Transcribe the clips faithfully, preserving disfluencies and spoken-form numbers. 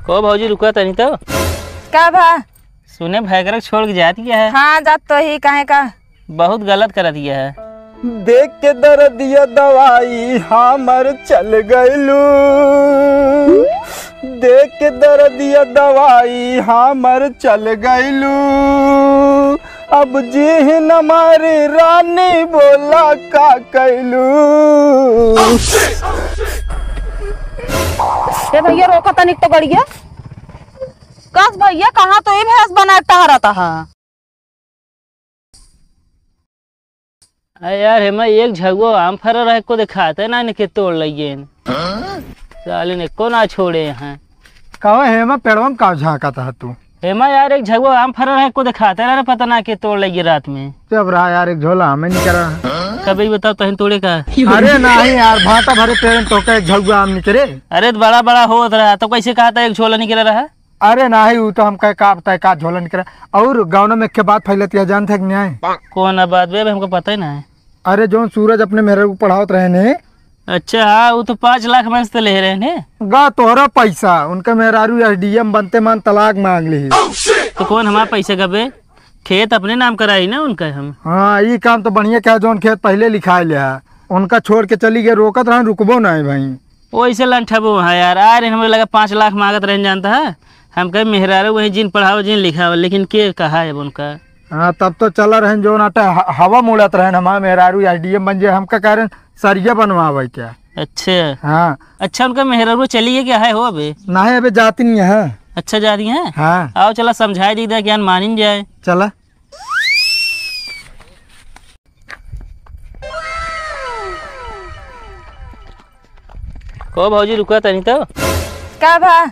को भौजी, रुका तनी तो। का भा? सुने, भैगरक छोड़ के जाती है। हाँ, जात तो ही, काहे का? बहुत गलत करत यह है। देख के दर्दिया दवाई हमर चल गइलू, देख के दर्दिया दवाई हमर चल गइलू। अब जिहिन हमारी रानी बोला का कैलू। ए भैया, रोका तनिक तो गड़िया। कस भैया, कहाँ तो ई भैंस बना के टहरत हा? अरे यार, हेमा एक झगुआ आम फरा रहे को दिखाते ना, इनके तोड़ लइए। साले ने को ना छोड़े हैं। कहो हेमा, पेड़वा में का झांकत है तू? हेमा यार, एक झगुआ आम फरा रहे को दिखाते ना, पता ना के तोड़ लइए रात में। चुप रहा यार, एक झोला हमें नहीं करा। कभी बताओ तहन तोड़े का? अरे नहीं यार, भाटा भरे पेड़ में तो का एक झगुआ आम निकले। अरे तो बड़ा बड़ा होत रहा तो कैसे कहा था एक झोला निकल रहा? अरे नाही, ऊ तो हमका का पता है का झोलन करे। और गाँव में के बात फैलत है, जानत है कि नहीं? कौन है बात बे? अबे हमको पता ही ना है। अरे जौन सूरज अपने मेहरारू को पढ़ावत रहे ने। अच्छा हाँ, वो तो पाँच लाख मन से ले रहे ने। गा तोहरा पैसा, उनका मेहरारू एसडीएम बनते मान तलाक मांग ली। तो कौन हमारा पैसा का बे? खेत अपने नाम कराई ना उनका हम। हाँ, ई काम तो बढ़िया किहा, जौन खेत पहले लिखाए ले है, उनका छोड़ के चली गए, रोकत रहे, रुकबो ना है भाई। वैसे लंठबो है यार, आ रहे हमरे लगे पाँच लाख मांगत रहन, जानता है? हम कहे मेहरारू वही जिन पढ़ाओ जिन लिखाओ, लेकिन के कहा है उनका? हाँ, तब तो चल रहन जो नाटे ह-, हवा मुड़त रहन, हमारे मेहरारू एसडीएम बन जाए, हमका कह रहन सरिया बनवावे क्या? अच्छा। हाँ। अच्छा, उनका मेहरारू चली गई क्या है हो अबे? नहीं, अबे जाती नहीं है। अच्छा, जा रही है? हाँ। आओ चला समझाए दी, ज्ञान मानिन जाए। चला। को भौजी, रुका तनी तो। का भा?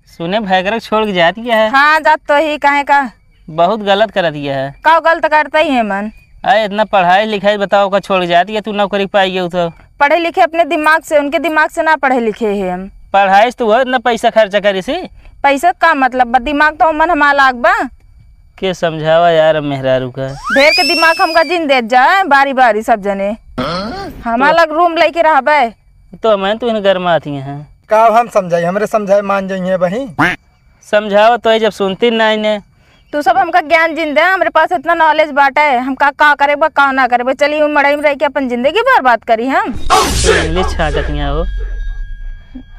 सुने, भैगरक छोड़ के जाती है। हाँ, जात तो ही, काहे का? बहुत गलत करत यह है। का गलत करता ही है मन? अरे, इतना पढ़ाई लिखाई बताओ, का छोड़ के जाती है, तू नौकरी पाई गई तो। पढ़े लिखे अपने दिमाग से, उनके दिमाग से ना पढ़े लिखे है हम। पढ़ाई से तू हो इतना पैसा खर्चा करी सी। पैसा का मतलब बा? दिमाग तो मन हमार लाग बा। के समझावा यार मेहरारू का। ढेर के दिमाग हमका जिन देत जा, बारी बारी सब जने। हमार लग रूम लेके रहबे। तो मैं तो इन गरमाती हैं। का हम समझाई, हमरे समझाए मान जाइए बही। समझावा तो है जब सुनती नहीं ने। तू सब हमका ज्ञान जिन दे, हमरे पास इतना नॉलेज बाटे, हम का, का करे बा, का ना करे बा। चली उ मड़ई में रह के अपन जिंदगी बर्बाद करी हम। तो इंग्लिश छाटत यहाँ हो।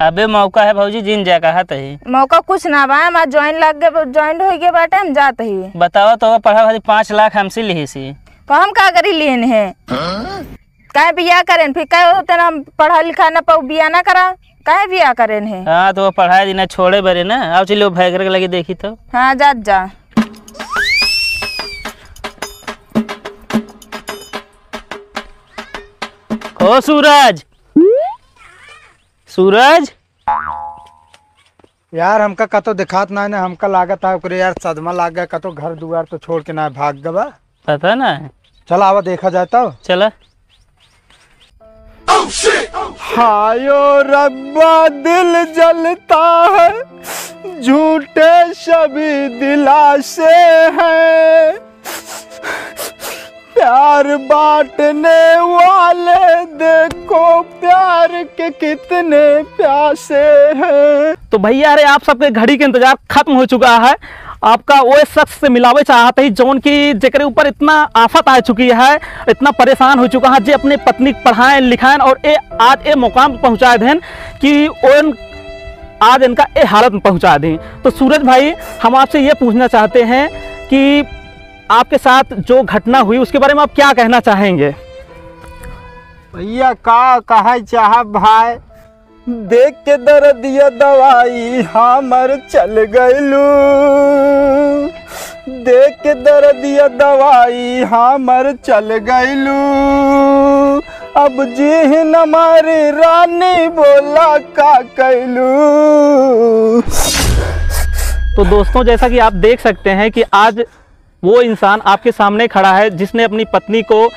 अबे मौका है भौजी, जिन जा कहा तही। मौका कुछ ना बा, हमार ज्वाइन लग गए, ज्वाइन हो गए बाटे, हम जात ही। बतावा तो पढ़ा खातिर पाँच लाख हमसे लिही सी। तो हम का करी लिहन है? काहे बियाह करेन? फिर कहे होते ना हम पढ़ा लिखा ना पाऊ, बियाह ना करा, काहे बियाह करेन है? हाँ, तो वो पढ़ाई दिना छोड़े बरे ना। आओ चलिए वो भैगर के लगे देखी तो। हाँ, जात जा। ओ सूरज, सूरज। यार, हमका कतो देखात ना है, हमका लागत है ओकरे यार सदमा लाग गया, कतो घर दुआर तो छोड़ के ना भाग गवा। पता ना है। चला, आवा देखा जाए तो। चला। हायो रब्बा, दिल जलता है, झूठे सभी दिलासे हैं। प्यार बांटने वाले देखो प्यार के कितने प्यासे हैं। तो भैया, अरे आप सबके घड़ी के इंतजार खत्म हो चुका है। आपका वो शख्स से मिलावे चाहत ही, जौन की जेकरे ऊपर इतना आफत आ चुकी है, इतना परेशान हो चुका है, जे अपनी पत्नी के पढ़ाएं लिखाएं और ए, आज ए मुकाम पर पहुँचा देन कि ओन आज इनका ए हालत में पहुँचा दें। तो सूरज भाई, हम आपसे ये पूछना चाहते हैं कि आपके साथ जो घटना हुई, उसके बारे में आप क्या कहना चाहेंगे? भैया, का कहे चाहब भाई, देख के दर्दिया दवाई हमर चल गइलू, देख के दर्दिया दवाई हमर चल गइलू, अब जिहिन हमारी रानी बोला का कैलू। तो दोस्तों, जैसा कि आप देख सकते हैं कि आज वो इंसान आपके सामने खड़ा है जिसने अपनी पत्नी को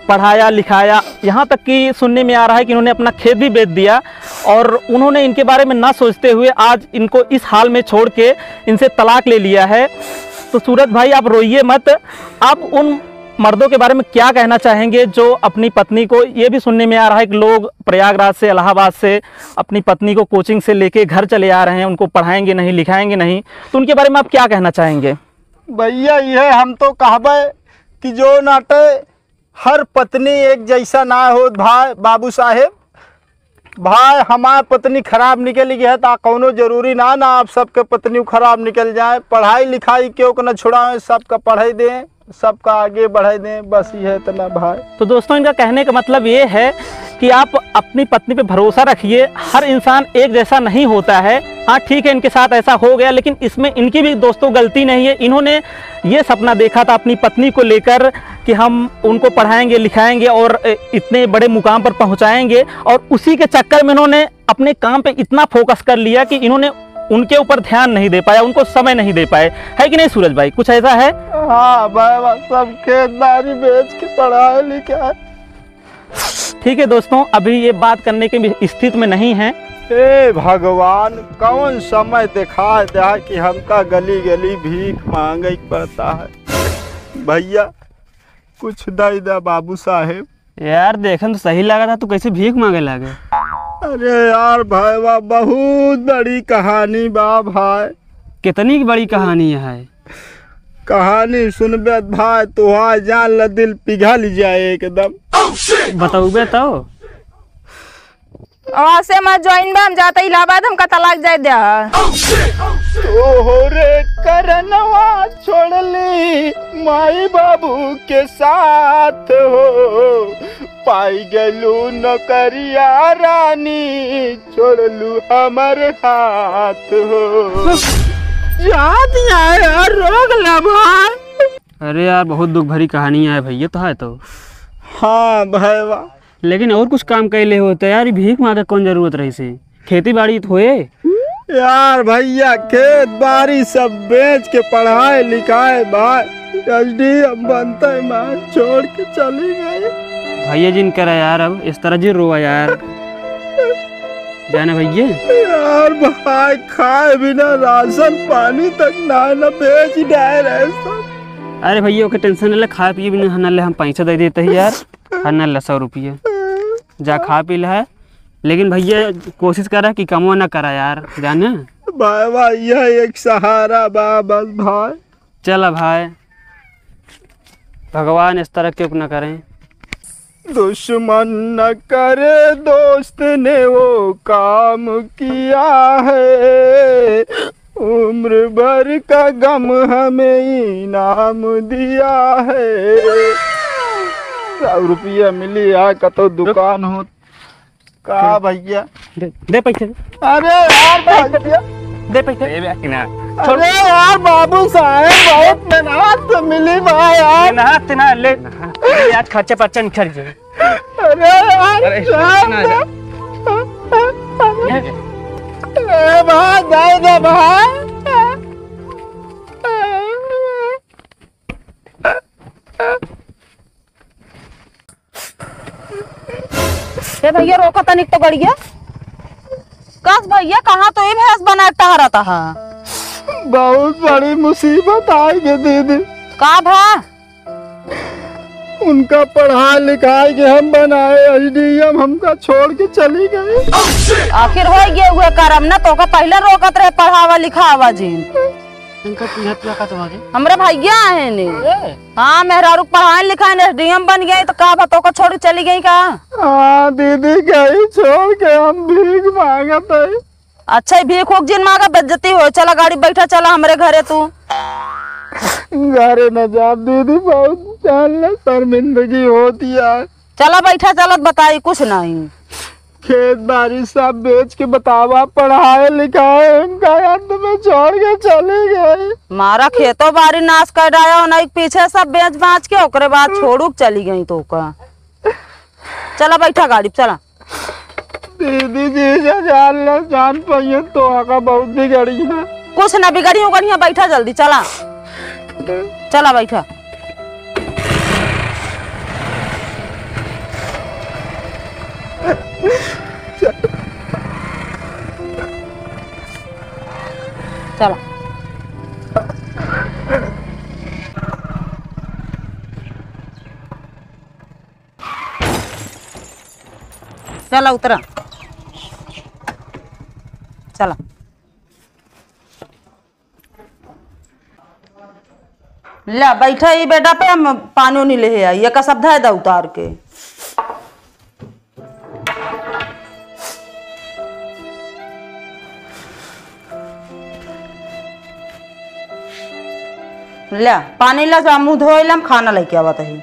पढ़ाया लिखाया, यहाँ तक कि सुनने में आ रहा है कि उन्होंने अपना खेत भी बेच दिया और उन्होंने इनके बारे में ना सोचते हुए आज इनको इस हाल में छोड़ के इनसे तलाक ले लिया है। तो सूरज भाई, आप रोइए मत। अब उन मर्दों के बारे में क्या कहना चाहेंगे जो अपनी पत्नी को, ये भी सुनने में आ रहा है कि लोग प्रयागराज से, इलाहाबाद से अपनी पत्नी को कोचिंग से लेके घर चले आ रहे हैं, उनको पढ़ाएंगे नहीं, लिखाएंगे नहीं, तो उनके बारे में आप क्या कहना चाहेंगे? भैया, यह हम तो कहबे कि जो नाटे हर पत्नी एक जैसा ना होत भाई बाबू साहेब। भाई, हमार पत्नी खराब निकल गई है, ता कौनो जरूरी ना, ना आप सबके पत्नी खराब निकल जाए। पढ़ाई लिखाई क्यों के न छुड़ावें, सबका पढ़ाई दें, सबका आगे बढ़ाई दें, बस ये इतना भाई। तो दोस्तों, इनका कहने का मतलब ये है कि आप अपनी पत्नी पे भरोसा रखिए, हर इंसान एक जैसा नहीं होता है। हाँ, ठीक है, इनके साथ ऐसा हो गया, लेकिन इसमें इनकी भी दोस्तों गलती नहीं है। इन्होंने ये सपना देखा था अपनी पत्नी को लेकर कि हम उनको पढ़ाएंगे, लिखाएंगे और, ए, इतने बड़े मुकाम पर पहुंचाएंगे, और उसी के चक्कर में इन्होंने अपने काम पे इतना फोकस कर लिया कि इन्होंने उनके ऊपर ध्यान नहीं दे पाया, उनको समय नहीं दे पाए। है कि नहीं सूरज भाई, कुछ ऐसा है? हाँ भाई, बस सब खेतदारी बेच के पढ़ाए लिखाए। ठीक है दोस्तों, अभी ये बात करने की भी स्थिति में नहीं है। हे भगवान, कौन समय दिखाए दिया कि हमका गली गली भीख मांगे के पड़ता है। भैया, कुछ दे दे बाबू साहेब। यार, देखन तो सही लगा था, तू कैसे भीख मांगे लागे? अरे यार भाई, वाह, बहुत बड़ी कहानी बा भाई। कितनी बड़ी कहानी है? कहानी सुनबे भाई, तोहार जान ला दिल पिघल जाए एकदम। बतौबे तो। वहाँ से हमार ज्वाइन बा, हम जाते इलाहाबाद, हमका तलाक जाए द्या। तोहरे करनवा छोड़ली माई बाबू के साथ हो, पाई गलू नौकरिया रानी, छोड़लू हमर हाथ हो। याद ना यार, रोक ला भाई। अरे यार, बहुत दुख भरी कहानी है भैया, तो है तो। हाँ भाई, वाह। लेकिन और कुछ काम कैले होते यार, ई भीख मांगे कौन जरूरत रही से? खेती बाड़ी तो होए। यार भैया, खेत बाड़ी सब बेच के पढ़ाए लिखाए भाई, एसडीएम बनते माँ छोड़ के चली गई। भैया जिन करा यार, अब इस तरह जी रोवा यार। जाने भैया। यार भाई, खाए बिना राशन पानी तक ना, ना बेच डाए रहे सब। अरे भैया, ओके टेंशन ले, खाए पिए बिना हना ले हम पैसा दे देते हैं यार। हना ले सौ रुपये, जा खा पी ले। लेकिन भैया, कोशिश करा कि कमवा ना करा यार, जाने। भाई, भाई, यह एक सहारा बा बस भाई। चला भाई, भगवान इस तरह क्यों ना करें। दुश्मन न करे दोस्त ने वो काम किया है, उम्र भर का गम हमें इनाम दिया है। सौ रुपया मिली आ कतो दुकान हो का भैया? दे, दे पैसे। अरे यार भैया। दे पैसे। दे बे कि ना। अरे यार बाबू साहेब, बहुत मेहनत से मिली बा यार। मेहनत से ना ले। ले आज खर्चा पर्चा निकल जाए। अरे यार, अरे, जान ना दे। ए भाई, दे दे भाई। ए भैया, रोको तनिक तो गड़िया। कस भैया, कहाँ तो ई भैंस बना के टहरत हा? बहुत बड़ी मुसीबत आई गे दीदी। का भा? उनका पढ़ाई लिखाई के हम बनाए एसडीएम, हमका छोड़ के चली गई। आखिर होइ गए हुए करम ना, तोका पहिले रोकत रहे पढ़ावा लिखावा जिन। इनका पीढ़ा पिया का तुम्हारे? हमरे भैया आए ने। ए? हाँ, मेहरारू के पढ़ाए लिखाए ने एसडीएम बन गए, तो का बा, तोका छोड़ के चली गई का? हाँ दीदी, गई छोड़ के, हम भीख मांगत है। अच्छा, ई भीख होक जिन मांगा, बेइज्जती हो। चला गाड़ी बैठा, चला हमरे घरे तू। घरे न जा दीदी, बहुत जान ले शर्मिंदगी होती है। चला बैठा, चलत बताई कुछ नहीं। खेत बाड़ी सब बेच के बतावा, पढ़ाए लिखाए उनका अंत में छोड़ के चली गई। मारा खेतो बाड़ी नाश कर डाया, उन्हीं के पीछे सब बेच बाच के, ओकरे बाद छोड़ू के चली गई तोका। चला बैठा गाड़ी पे, चला। दीदी जी, जा जान लो, जान पाइए तो आका बहुत बिगड़ी है। कुछ ना बिगड़ी उगड़ी है, बैठा जल्दी, चला। चला बैठा। चला। चला उतरा, चला। ल्या, बैठा ई बेड पे, हम पानी उनी लेहे आई, एका सब धै दा उतार के। ल्या, पानी ला जा, मुँह धोइ ला, हम खाना लइके आवत ही।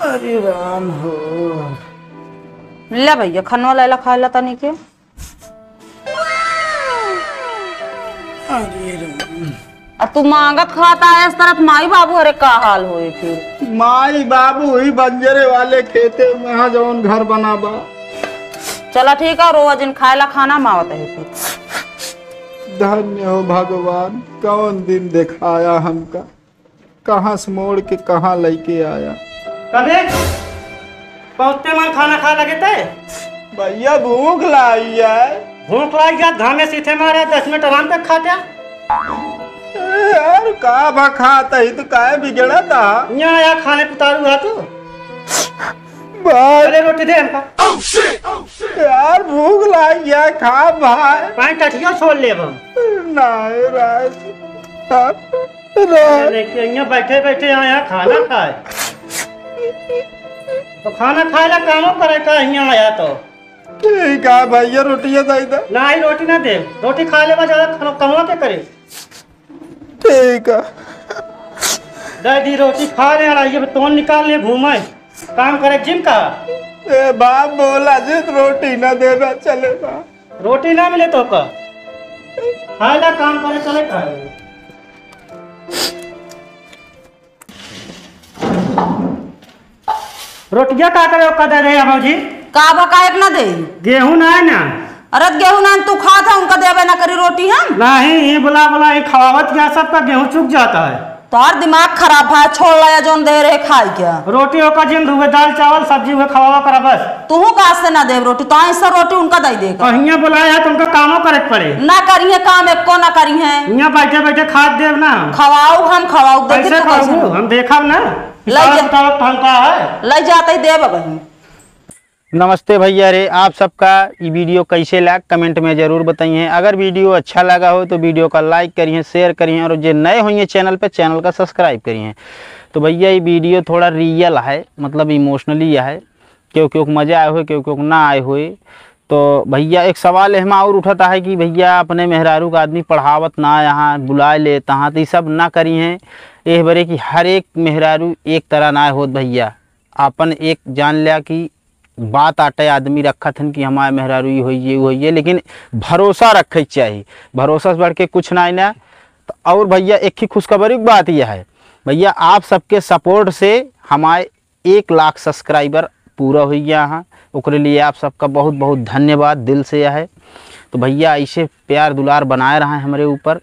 अरे राम हो। ल्या भइया, खनवा लइला खाइला तनी के। अरे राम। आ तू माँगत खात आयस तरत माई बाबू हरे का हाल होए फिर? माई बाबू ही बंजरे वाले खेते में, जौन घर बना बा। चला ठीक है, रोवा जिन खाइला खाना, हम आवत ही फिर। धन्य हो भगवान, कौन दिन देखाया हमका। कहाँ से मोड़ के कहाँ लइके आया। कबे पहुँचते मन खाना खाए लगे ते? भइया, भूख लागी है। भूख लागी है, घामे सीथे मारे, दस मिनट आराम से खा जा। ए यार, का भा खात ही, तू काहे बिगड़त हा? यहाँ आया खाने पुतारू है तू। भाई। अरे रोटी दे हमका। यार, भूख लागी है, खा भाई। पानी टठियो छोड़ लेब हम। नहीं राज। अरे, लेके यहाँ बैठे बैठे यहाँ, यहाँ खाना खाए। तो खाना खाए ला कामो करे का यहाँ आया तो। ठीक है भइया, रोटिया दे दे। नहीं, रोटी ना दे, रोटी खा लेबा, ज्यादा खाना कमवा के करे। ठीक है। दे दी रोटी, खा ले, अड़ाइये पे तोन निकाल ले, घूमे, काम करे जिम का। ए बाप, बोला जिन, रोटी ना देबा, चले बा। रोटी ना मिले तो का? खाए ला काम करे चले खाए। रोटिया का करे ओका दे दे भौजी? का बा, काहे के ना दे? गेहूं ना है ना? अरे गेहूं ना, तू खात है, उनका देबे ना करी रोटी हम? नहीं, ये बुला बुला ये खवावत क्या, सबका गेहूं चुक जाता है। तोहर दिमाग खराब है, छोड़ लाया जौन दे रहे खाई क्या। रोटी ओका जिन हुए, दाल चावल सब्जी हुए खवावा करा बस। तुहू का से ना देब रोटी, तो ऐसा रोटी उनका दे देगा। और हियां बुलाया है तो उनका कामो करे के पड़े। ना करिहे काम, एको ना करिहे। हियां बैठे बैठे खात देब ना। खवाऊ हम, खवाऊ, देखी कैसे तू कैसे खाऊ? ना। हम देखब ना। लइ जा। हिसाब किताब तो हमका है। लइ जाते ही देब अबहीं। नमस्ते भइया रे, आप सबका ई वीडियो कैसे लाग कमेंट में जरूर बताइए। अगर वीडियो अच्छा लगा हो तो वीडियो का लाइक करिए, शेयर करिए और जे नए होइए चैनल पे, चैनल का सब्सक्राइब करिए। तो भइया, ये वीडियो थोड़ा रियल है, मतलब इमोशनली है, क्यों क्यों मजा आए हुए, क्यों क्यों ना आए हुए। तो भइया, एक सवाल एहमा और उठता है कि भइया, अपने मेहरारू का आदमी पढ़ावत ना यहाँ बुलाए लेता हाँ, तो ये सब ना करी हैं। एह बरे कि हर एक मेहरारू एक तरह ना होत भइया। आपन एक जान लिया कि बात आटे आदमी रखत हन कि हमारे मेहरारू ई होइए, ऊ होइए, लेकिन भरोसा रखे के चाही। भरोसा से बढ़ के कुछ ना है ना। तो और भइया, एक ही खुशखबरी की बात यह है भइया, आप सबके सपोर्ट से हमारे एक लाख सब्सक्राइबर पूरा हो गया है। ओकरे लिए आप सबका बहुत बहुत धन्यवाद दिल से है। तो भइया, ऐसे प्यार दुलार बनाए रहें हमारे ऊपर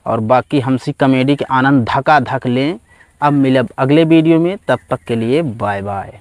और बाकी हमसी कॉमेडी के आनंद धका धक लें। अब मिलब अगले वीडियो में, तब तक के लिए बाय बाय।